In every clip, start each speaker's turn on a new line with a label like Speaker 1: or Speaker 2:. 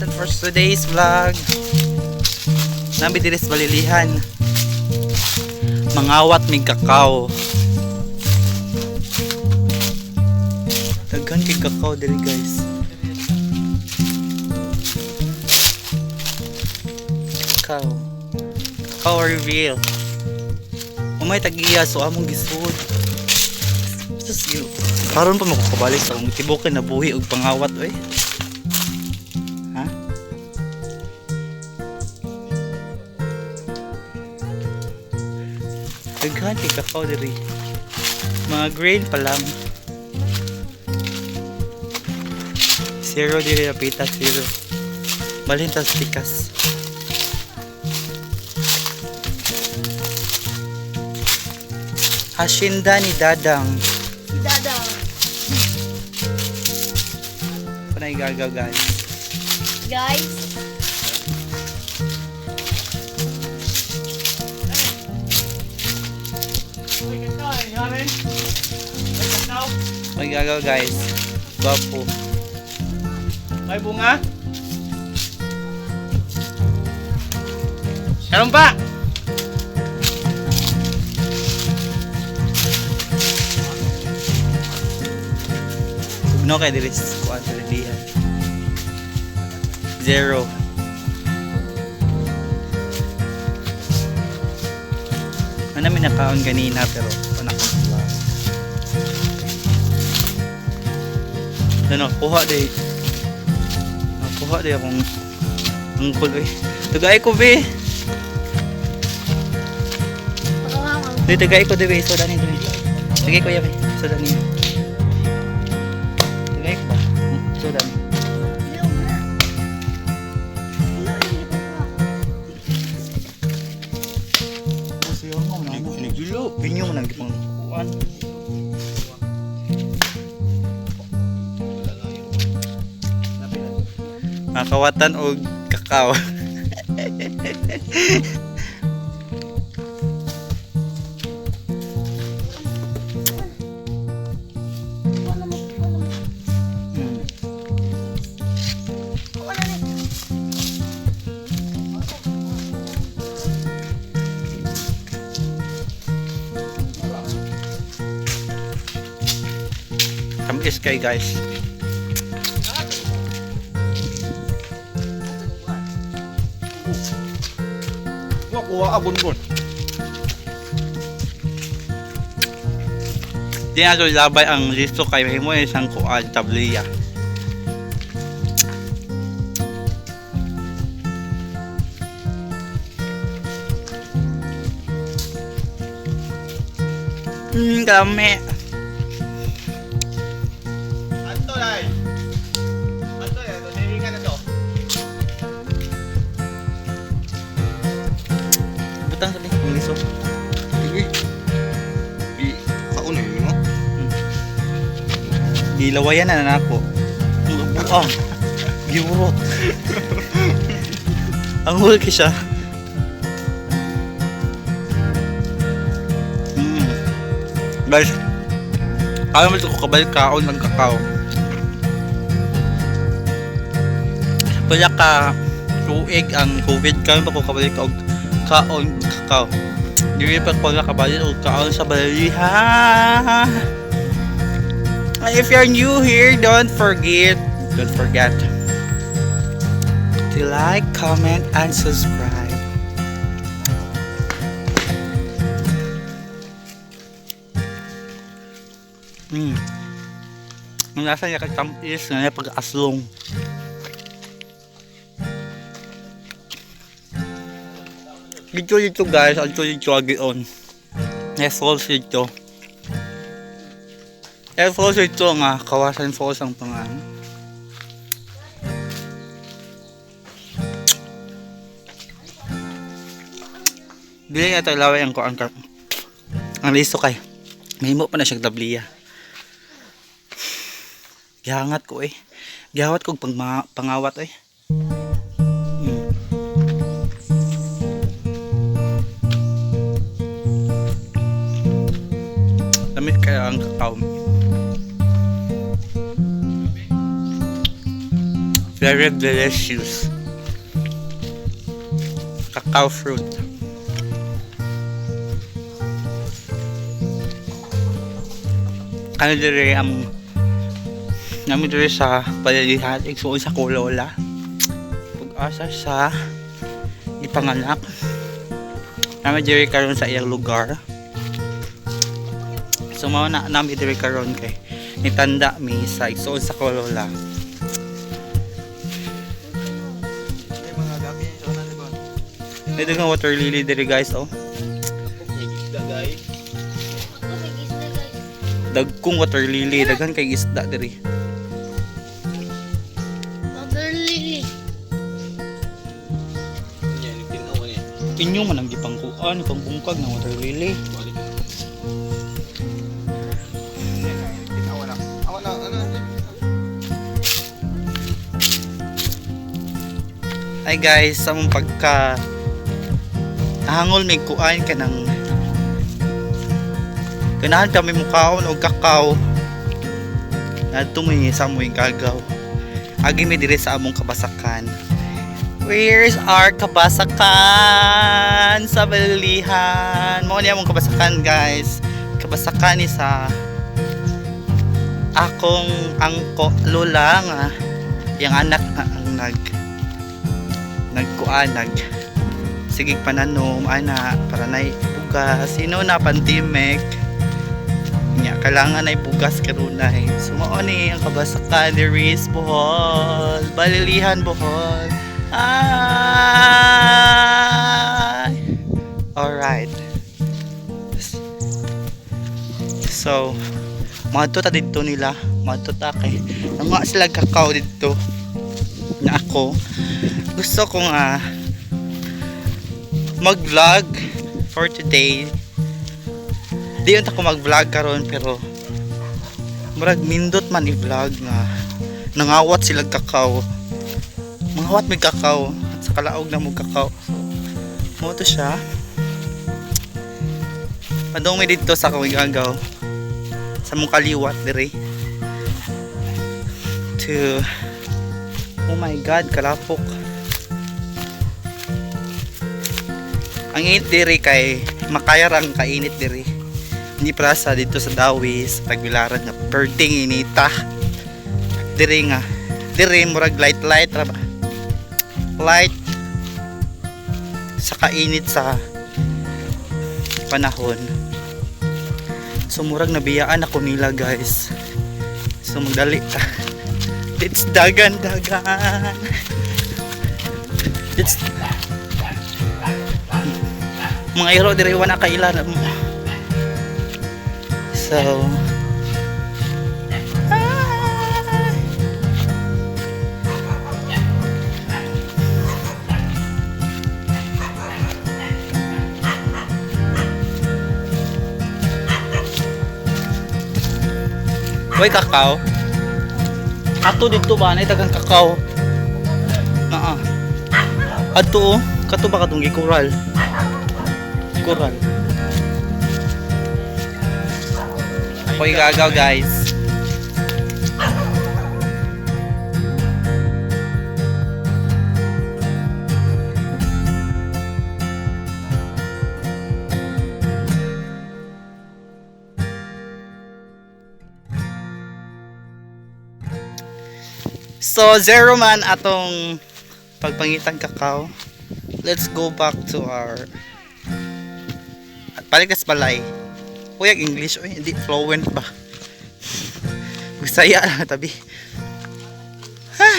Speaker 1: And for today's vlog, nami diri sa Balilihan. Mangawat mig kakao. Daghan kay kakao diri, guys. Kakao. Kakao reveal. Umay tag-iya, so among gisud. Sus, karon pa makakabalik sa akong tibuok na buhi og pangawat oy. Ha? Daghan kay kakao diri. Mga green pa lang. Zero diri napita, zero. Balhin tas tikas. Hacienda ni Dadang.
Speaker 2: Dadang.
Speaker 1: Panay gagaw, guys.
Speaker 2: Guys.
Speaker 1: May gagaw, guys. Gwapo.
Speaker 3: May bunga? Meron pa!
Speaker 1: Tugnaw kay diri sa kuan sa Lilihan. Zero. Ano namin nakaon ganina pero wala akong vlog. Ano, kuha day. Nakuha day akong angkol eh. Tagay ko be. Di tagay ko be. So dani dani. Tagay ko ya be. So dani. Tagay ko ba? So dani.
Speaker 3: Nagilo.
Speaker 1: Binyo mo nang gipang kuan. Nakawatan og kakao. Tamis kay, guys.
Speaker 3: Kuha ka bunbun.
Speaker 1: Di na to labay ang listo kay mahimo isang kuan tabliya. Kami.
Speaker 3: Anto lai. Anto lai, dili ka na to.
Speaker 1: Butang sabi, ang liso.
Speaker 3: Uy. Di kaon eh mo.
Speaker 1: Gilawayan na na ako. Ang buang. Giurot. Ang huli siya. Guys, ayaw mo ito ko kabalik kaon ng kakao. Pala ka tuig ang COVID, kaon pa ko kabalik og kaon kakao. Dili pa ko nakabalik og kaon sa baliliha. And if you're new here, don't forget to like, comment, and subscribe. Ang lasa niya katamis na pag-aslong. Dito dito, guys, dito dito agion. May falls dito. Air Falls ito nga, Kawasan Falls ang pangalan. Dili na tayo laway ang kuan ka. Ang listo kay. Mahimo pa na siyang tabliya. Gihangat ko eh. Gihawat ko pang pangawat eh. Lamit kaya ang kakao. Very delicious. Cacao fruit. Ano dire ang namin dire sa palalihan igsuon sa kulola. Pag-asa sa ipanganak. Namin dire karon sa iyang lugar. So mao na nami dire karon kay nitanda mi sa igsuon sa kulola.
Speaker 3: May mga gabi sa una, di ba?
Speaker 1: May daghang water lily dire, guys, oh.
Speaker 3: May isda, guys.
Speaker 2: Ako may isda, guys.
Speaker 1: Dagkong water lily, daghan kay isda diri.
Speaker 2: Water lily.
Speaker 3: Yan, yung tinaw niya.
Speaker 1: Inyo man ang gipangkuan, pangbungkag ng water lily.
Speaker 3: Balik. Tinaw na. Ako na, ano?
Speaker 1: Ay guys, sa mong pagka hangol may kuan ka ng ganahan kami mukaon og kakao. Adto mi sa amoy gagaw. Agi mi dire sa among kabasakan. Where's our kabasakan sa Balilihan? Mao ni among kabasakan, guys. Kabasakan ni sa akong angko lola nga yang anak nga ang nagkuan nag sige pananom ana para nay bugas sino na pandemic nya kailangan ay bugas karunay. So mao ni ang kabasakan there is Bohol, Balilihan, Bohol. Ay, alright, so madto ta didto nila, madto ta kay nga sila kakao didto na ako gusto kong mag-vlog for today. Di yun ako mag-vlog karon pero murag nindot man i-vlog nga nangawat sila kakao. Mangawat may kakao at sa kalaog na mo kakao. So, mo to siya. Padong mi didto sa Kawigagaw sa mong kaliwat dire. To Oh my God, kalapok. Ang init diri kay makaya rang kainit diri. Hindi prasa dito sa Dawis, Tagbilaran nga perting inita. Diri nga. Diri murag light light ra ba. Light sa kainit sa panahon. So murag nabiyaan ako nila, guys. So magdali ta. It's dagan dagan. It's mga iro diri wala kailan. So ah. Hoy, kakao. Ato dito ba nay dagang kakao. Naa. Adto oh, kato ba katong gikural? Kural. Hoy gagaw, guys. So, zero man atong pagpangitan kakao. Let's go back to our at balik sa balay. Uy, ang English, uy, hindi fluent ba? Bisaya lang tabi. Ha?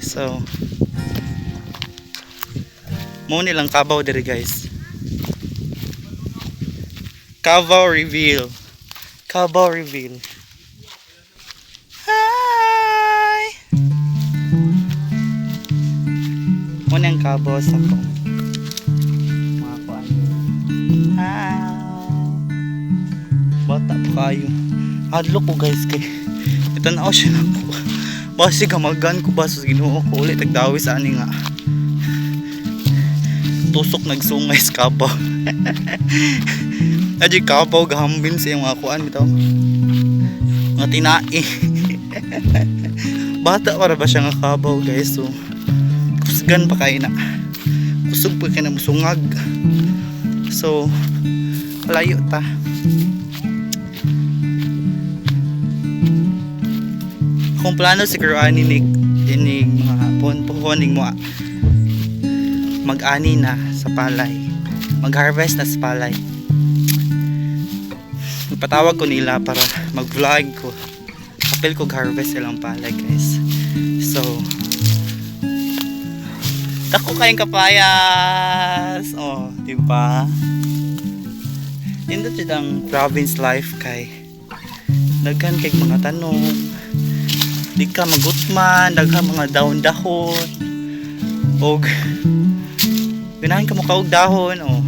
Speaker 1: So, mo nilang kabaw diri, guys. Kabaw reveal. Kabaw reveal. Hi! Muna ang kabaw sa ko. Mga kuan. Hi! Bata pa kayo. Hadlok ko, guys, kay. Ito na siya na ko. Basi gamagan ko ba sa Ginoo ko ulit tagdawi sa ani nga. Tusok nagsungay sa kabaw. Adyo kabaw gahambin sa iyong mga kuan bitaw. Mga tinai. Bata para ba siya nga kabaw, guys? So kusgan pa kay na. Kusog pa kay na musungag. So palayo ta. Kung plano siguro ani ni inig mga puhon-puhoning mo mag-ani na sa palay. Mag-harvest na sa palay. Ipatawag ko nila para mag-vlog ko. Apil ko harvest silang palay, guys. So, dako kayong kapayas. Oh, di ba? Nindot jud ang province life kay daghan kay mga tanom. Di ka magutman, daghan mga dahon-dahon. Og ganahan ka mo kaog dahon, oh.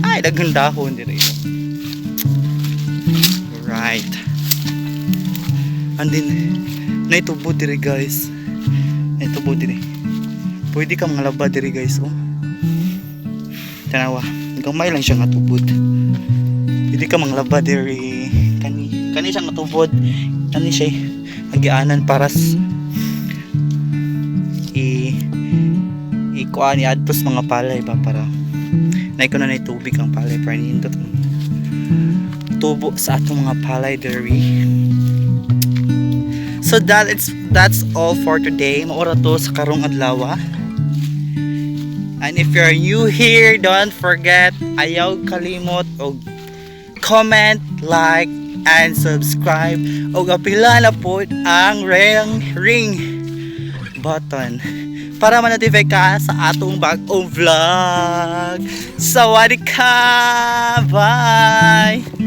Speaker 1: Ay, daghan dahon dire. Right. And then, naitubo dire, guys. Naitubo dire. Pwede ka mga laba dire, guys, oh. Tanawa. Gamay lang siya nga tubod. Pwede ka mga laba dire. Kani, kani siya nga tubod. Kani siya agianan para i ikuan i-adtos mga palay ba para naiko na tubig ang palay para nindot ang tubo sa atong mga palay diri. So that's all for today. Mao ra to sa karong adlaw. And if you're new here, don't forget, ayaw kalimot og comment, like, and subscribe. Og apila na po ang ring button para ma-notify ka sa atong bagong vlog. Sawadee ka! Bye!